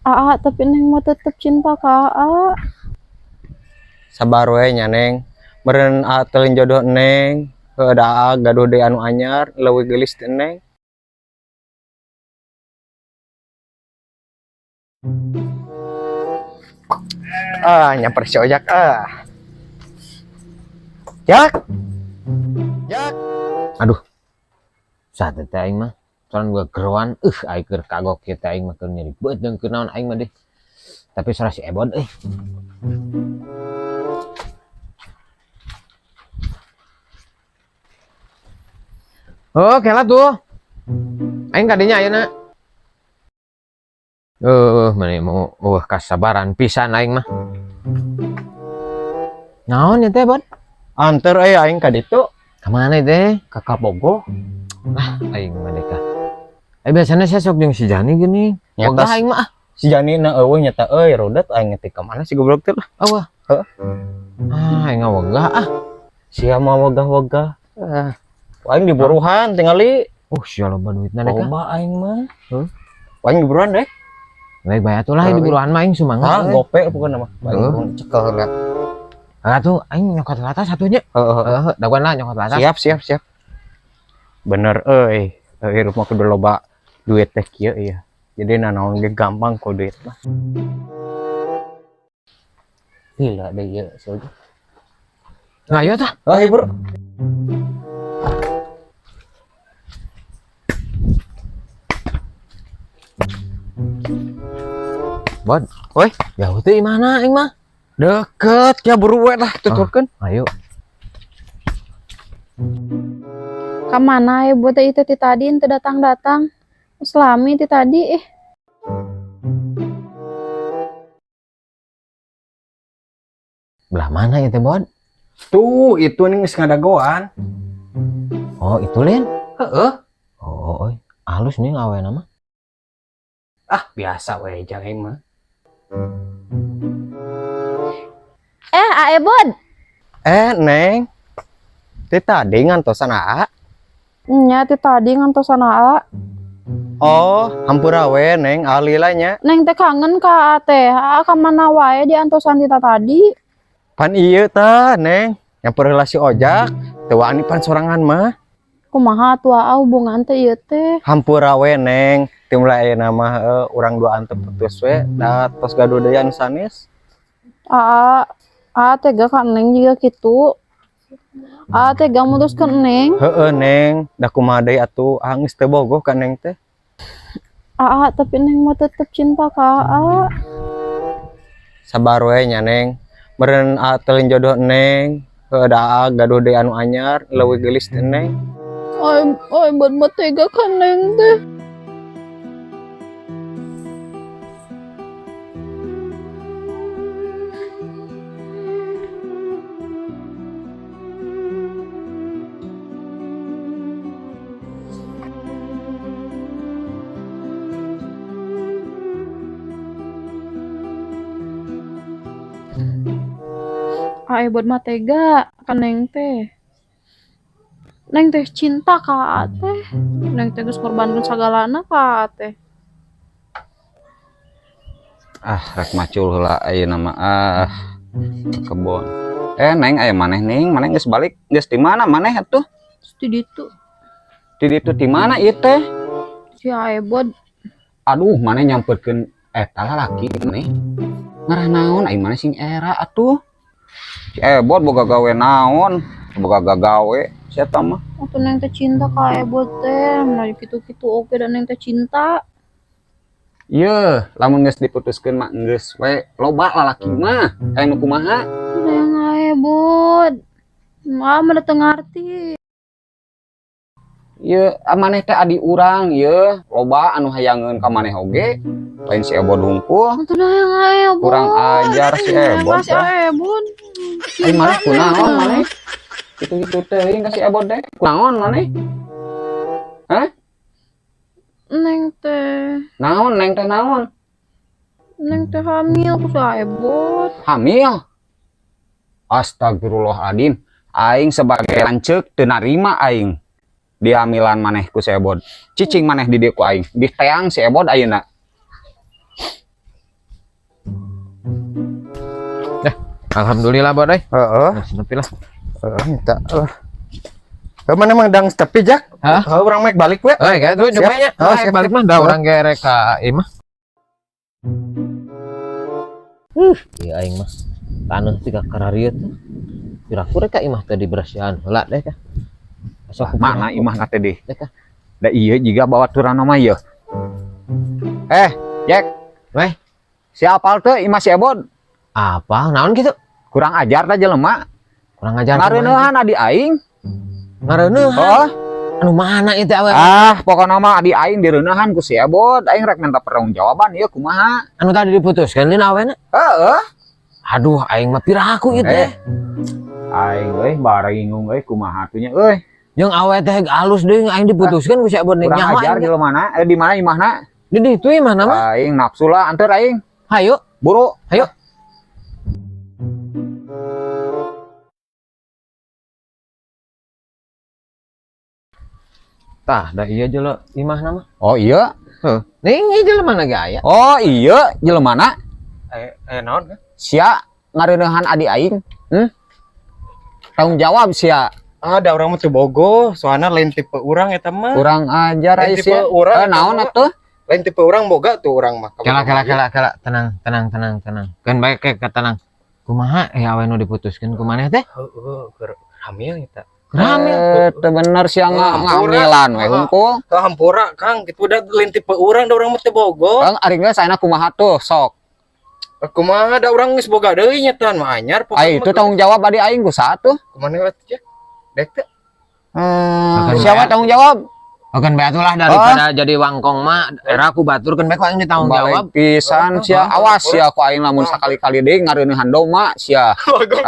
Aa, tapi Neng mah tetep cinta ka Aa. Sabar we nya, Neng. Meureun aa teh lain jodoh Neng. Heueuh, da aa gaduh deui anu anyar leuwih geulis ti Neng. Ah, nyamper si Ojak ah. Jak. Jak. Aduh. Saat teh aing mah. Soalnya gua geroan, aing keur kagok kieu teh aing mah keur nyeri beut jeung keur naon aing mah deh. Tapi salah si Ebon euy. Oh, kela tuh. Aing kadinya ayeuna. Mana mau kasabaran pisan aing mah. Naon ya teh, Bon? Anter euy aing ka ditu. Ka mana teh? Ka Kabogo. Lah, aing mah deka. Biasanya saya sok jeung si Jani gini. Nyata Wegah aing mah ah. Si Jani na eueuh nyata euy rodet aing teh ka mana si goblok teh lah. Eueuh. Heuh. Ah, aing wegah ah. Sia mah wegah-wegah. Ah. Aing diburuhan tingali. Oh, sia loba duitna deka. Loba aing mah. Heuh. Aing diburuhan deh. Baik bae atuh lah diburuhan mah aing sumangat. Ah, gope bukan nama. Aing Heuh. buruan cekel heula. Ah tuh aing nyokot latas satunya. Heeh. Heeh, daguan lah nyokot latas. Siap, siap, siap. Bener euy. Hirup mah kudu loba duit teh kieu ieu. Jadi nanaon ge gampang ku duit mah. Gila deh ieu si Ojak. Nah, ayo tah. Oh, ieu, Bro. Bon. Woi. Jauh teh mana aing mah? Deket ya buru we lah tuturkeun. Ayo. Ka mana ya buat itu ti tadi ente datang-datang. Selami ti tadi eh. Belah mana ya teh, Bon? Tuh, itu nih geus ngadagoan. Oh, itu Lin. Heeh. Oh, oi. Halus nih awena mah. Ah, biasa we jang aing mah. Ae Bod. Neng. Ti tadi ngantosan aa. Nya ti tadi ngantosan aa. Oh, hampura we Neng, alila nya. Neng teh kangen ka aa teh. Aa ka mana wae diantosan ti tadi? Pan ieu tah, Neng. Nyamper heula si Ojak, teu wani pan sorangan mah. Kumaha atuh aa hubungan teh ieu teh? Hampura we Neng, ti mulai ayeuna mah urang duaan teh putus we, da tos gaduh deui anu sanes. Aa, aa tega ka Neng juga kitu. Aa tega mutuskeun Neng. Heeh Neng, da kumaha deui atuh, aa geus teu bogoh ka Neng teh. Aa, tapi Neng mah tetep cinta ka aa. Sabar we nya Neng. Meureun aa teh lain jodoh Neng. Heueuh, da aa gaduh deui anu anyar leuwih geulis ti Neng. Ai, ai buat mah tega ka Neng teh. Ae buat mah tega ka Neng teh. Neng teh cinta ka aa teh. Neng teh geus ngorbankeun sagalana ka aa teh. Ah, rek macul heula ayeuna mah ah ke kebon. Neng aya maneh ning, maneh geus balik, geus di mana maneh atuh? Di ditu. Di ditu di mana ieu teh? Si Aebod. Aduh, maneh nyamperkeun eta lalaki maneh. Ngarah naon aing maneh sing era atuh. Si Ebod boga gawe naon? Boga gagawe si eta mah. Atuh Neng teh cinta ka Ebod teh, nah kitu-kitu oge da Neng teh cinta. Yeuh, lamun geus diputuskeun mah geus we, loba lalaki mah. Aya nu kumaha? Neng Ebod. Mah mah teu ngarti. Yeuh, maneh teh adi urang yeuh, loba anu hayangeun ka maneh oge. Lain si Ebod hungkul. Atuh Neng Ebod. Kurang ajar si Ebod Si teh. Ebod. Ai maneh kunaon maneh? Kitu-kitu teuing ka si Ebod teh. Kunaon maneh? Hah? Neng teh. Naon Neng teh naon? Neng teh hamil ku si Ebod. Hamil? Astagfirullahaladzim. Aing sebagai lanceuk teu narima aing dihamilan maneh ku si Ebod. Cicing maneh di dieu ku aing. Diteang si Ebod ayeuna. Alhamdulillah, Bod euy. Heeh. Geus nepi lah. Heeh, minta lah. Heuh, mana emang dang tepi, Jak? Hah? Heuh, urang mek balik we. Euy, kayak tuh Siap. nyobanya. Oh, siap, Balik siap. mah da urang gerek ka ieu mah. Iya aing mah. Taneuh tiga kararieu tuh. Piraku rek ka imah teh dibersihan heula deh kah. Asa Mana imah teh deh? Deh kah. Da ieu jiga bawa turana mah ieu. Eh, Jack. Weh. Siapa teh imah si Ebon? Apa? Naon gitu? Kurang ajar tah jelema. Kurang ajar. Ngareuneuhan adi aing. Ngareuneuhan. Oh, Anu mana itu awe? ah, pokokna mah adi aing direunahan ku si Ebon. Aing rek minta pertanggungjawaban ieu kumaha? Anu tadi diputuskan lin awena. Heeh. Aduh, aing mah piraku ieu teh. Eh. Aing euy baringung euy kumaha tuh nya euy. Jeung awe teh halus deui aing diputuskan ku si Ebon Kurang nyaho ajar aing. jelema mana? Eh, di mana imahna? Di ditu imah mah. Aing nafsu lah anteur aing. Hayu, Buru. hayu. Tah, da iya jelo imah nama. Oh iya. Heuh. Ning ieu jelema mana ge aya. Oh iya, jelema Eh, eh naon? Kang? sia ngareuneuhan adi aing. Hmm? Tanggung jawab sia. Ah, da urang mah teu bogoh, soalna lain tipe urang eta mah. Kurang ajar Lain ai tipe sia. urang Eh, eta naon mah. atuh? Lain tipe urang boga tuh urang mah. Kela kela kela kela, tenang tenang tenang tenang. Kan baik ke tenang. Kumaha eh awe nu diputuskeun ku maneh teh? Heeh, keur hamil eta. Keur hamil. Eh, teu bener sia Oh, hampura. ngamilan we hungkul. Heuh, hampura, Kang, kitu da lain tipe urang, da urang mah teu bogoh. Kang ari geus ayeuna kumaha tuh sok. Eh, kumaha da urang geus boga deui nya tah nu anyar pokokna Ai itu mah. tanggung jawab adi aing ku saha tuh? Kumaha we teh? Dek teh. Eh, Makan siapa bae. tanggung jawab? Oke, bae atuh lah daripada jadi wangkong mah era ku batur kan bae ku aing ditanggung jawab. Balik pisan sia, awas sia ku aing lamun sakali-kali deui ngareuneuhan doma sia. Bagong.